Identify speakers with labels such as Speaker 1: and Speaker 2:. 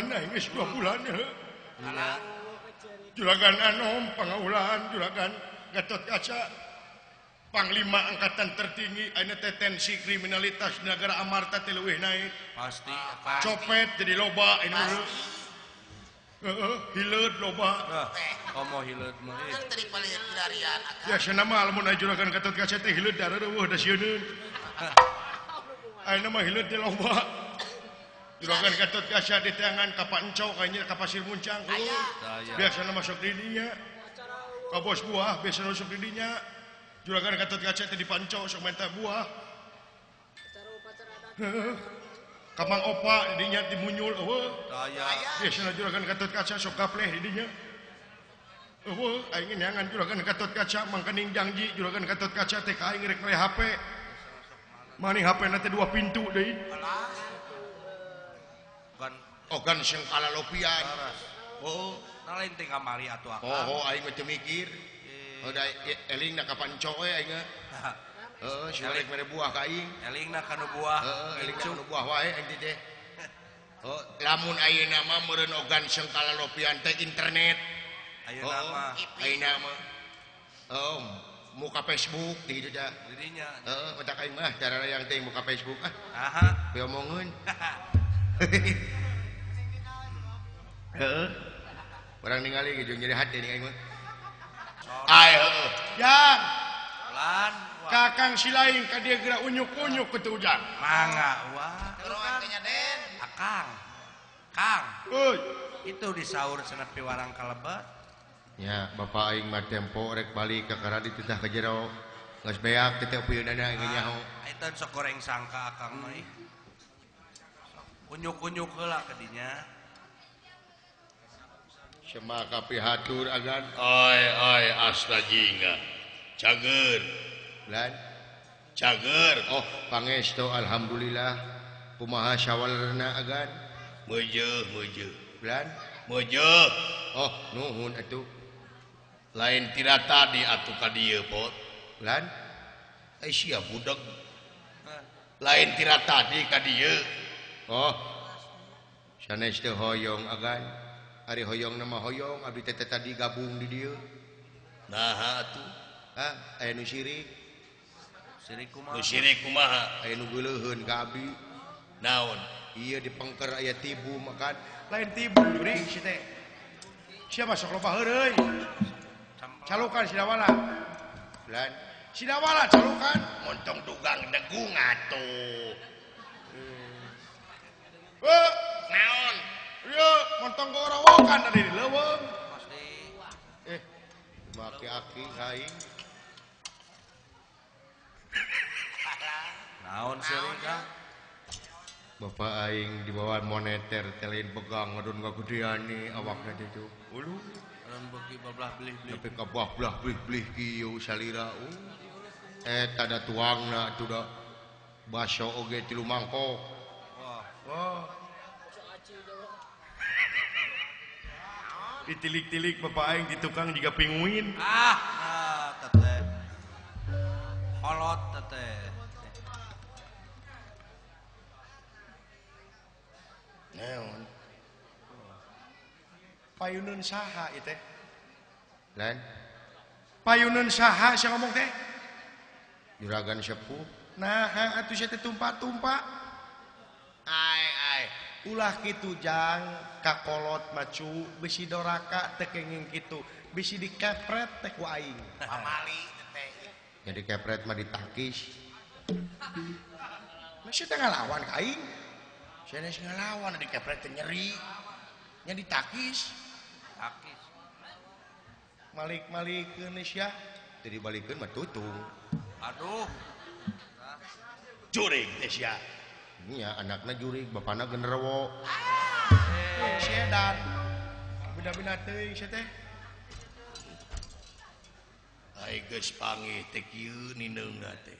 Speaker 1: bulan aing geus 2 bulan heuh. Juragan Anom pangaulaan juragan Gatot Kaca Panglima angkatan tertinggi ayeuna teh tensi kriminalitas di negara Amarta teh leuwih naik.
Speaker 2: Pasti.
Speaker 1: Copet jadi loba ayeuna. Heeh, hileud loba.
Speaker 2: Komo hileud mah.
Speaker 1: Biasana mah lamun aya juragan Gatot Kaca teh hileud dareueuh da sieuneun. Ayeuna mah hileud teh loba. Juragan Gatot Kaca di teangan ka Panco kayaknya ka Pasir Muncang. Biasana masuk di dinya. Ka bos buah biasana masuk di dinya. Juragan Gatot Kaca teh di Panco sok minta buah. Heeh. Ka Mang Opa di dinya di Munyul eueuh. Biasana juragan Gatot Kaca sok gapleh di dinya. Eueuh aing neangan juragan Gatot Kaca mangkening janji juragan Gatot Kaca teh ka aing rek mere HP. Maning HP na teh 2 pintu deui. Ogan sengkala lopian. Oh,
Speaker 2: nah lain teh kamari atuh akang.
Speaker 1: Oh, aing mah teu mikir. Oh, da elingna ka Panco we aing. Heeh, si rek mere buah ka aing.
Speaker 2: Elingna kana buah.
Speaker 1: Heeh, elingna kana buah wae aing teh. Oh, lamun ayeuna mah meureun ogan sengkala lopian teh internet.
Speaker 2: Ayeuna mah.
Speaker 1: Ayeuna mah. Oh, muka Facebook di ditu da.
Speaker 2: Didinya.
Speaker 1: Heeh, otak aing mah cara yang teh muka Facebook ah.
Speaker 2: Aha.
Speaker 1: Diomongeun. Heeh. Orang ningali ge jeung nyeri hati ning aing mah. Ai heueuh. Jang.
Speaker 2: Lan.
Speaker 1: Kakang silaing ka dieu geura unyuk-unyuk kitu ujang.
Speaker 2: Mangga wah. Akang. Kang.
Speaker 1: Euy,
Speaker 2: itu disaur cenah piwarang kalebet.
Speaker 1: Ya, bapak aing mah tempo rek balik ka karadi titah ka jero. Geus beak teh peuyeunana aing nyaho.
Speaker 2: Eta sok goreng sangka akang mah ih. Unyuk-unyuk heula ka dinya.
Speaker 1: Semaka pihatur agan
Speaker 3: ai ai asta jingga cager
Speaker 1: lan
Speaker 3: cager.
Speaker 1: Oh pangestu alhamdulillah kumaha sawalna agan
Speaker 3: meujeut meujeut
Speaker 1: lan
Speaker 3: meujeut.
Speaker 1: Oh nuhun atuh
Speaker 3: lain tira tadi atuh ka dieu pot
Speaker 1: lan
Speaker 3: ai sia budak lain tira tadi ka dieu.
Speaker 1: Oh sanes teu hoyong agan. Ari hoyong nama hoyong abdi teh tadi gabung di dieu.
Speaker 3: Naha atuh?
Speaker 1: Hah, aya nu sirik.
Speaker 2: Sirik kumaha?
Speaker 3: Nu sirik kumaha?
Speaker 1: Aya nu geuleuheun ka abdi.
Speaker 3: Naon?
Speaker 1: Ieu di pengker aya tibu makan. Lain tibu jurig si teh. Sia masuk loba heureuy. Calukan sidawala. Lan sidawala calukan
Speaker 3: montong dugang degung atuh.
Speaker 1: Heuh,
Speaker 3: naon?
Speaker 1: Ieu montong gorowokan tadi di leuweung.
Speaker 2: Pasti.
Speaker 1: Make aki aing.
Speaker 2: Naon seuring ka?
Speaker 1: Bapak aing dibawa moneter teh lain pegang ngadon kagedean awakna teh tuh. Uluh.
Speaker 2: Lamun beuki bablah belih-belih.
Speaker 1: Nepi ka bablah belih-belih kieu salira. Eta da tuangna atuh da baso oge 3 mangkok.
Speaker 2: Wah.
Speaker 1: Wah. Ditilik-tilik bapak aing di tukang juga pinguin.
Speaker 2: Ah, nah, teteh. Kolot teteh.
Speaker 1: Naon? Payuneun saha ieu teh? Lan. Payuneun saha sia ngomong teh? Juragan sepuh. Nah, atuh sia teh tumpa-tumpa.
Speaker 3: Ai ai.
Speaker 1: Ulah kitu jang kakolot macu bisi doraka teu kenging kitu bisi dikepret teh ku aing
Speaker 4: pamali teh
Speaker 1: jadi kepret mah ditakis masih teh ngalawan ka aing sanes ngalawan dikepret teh nyeri nya ditakis
Speaker 2: takis
Speaker 1: malik-malikeun sia teu dibalikeun mah tutung
Speaker 2: aduh
Speaker 3: jurig teh sia.
Speaker 1: Iya, anaknya jurig, bapakna genderuwo. Sedan. Beda-beda teuing sia teh.
Speaker 3: Ai geus panggih teh kieu nineungna teh.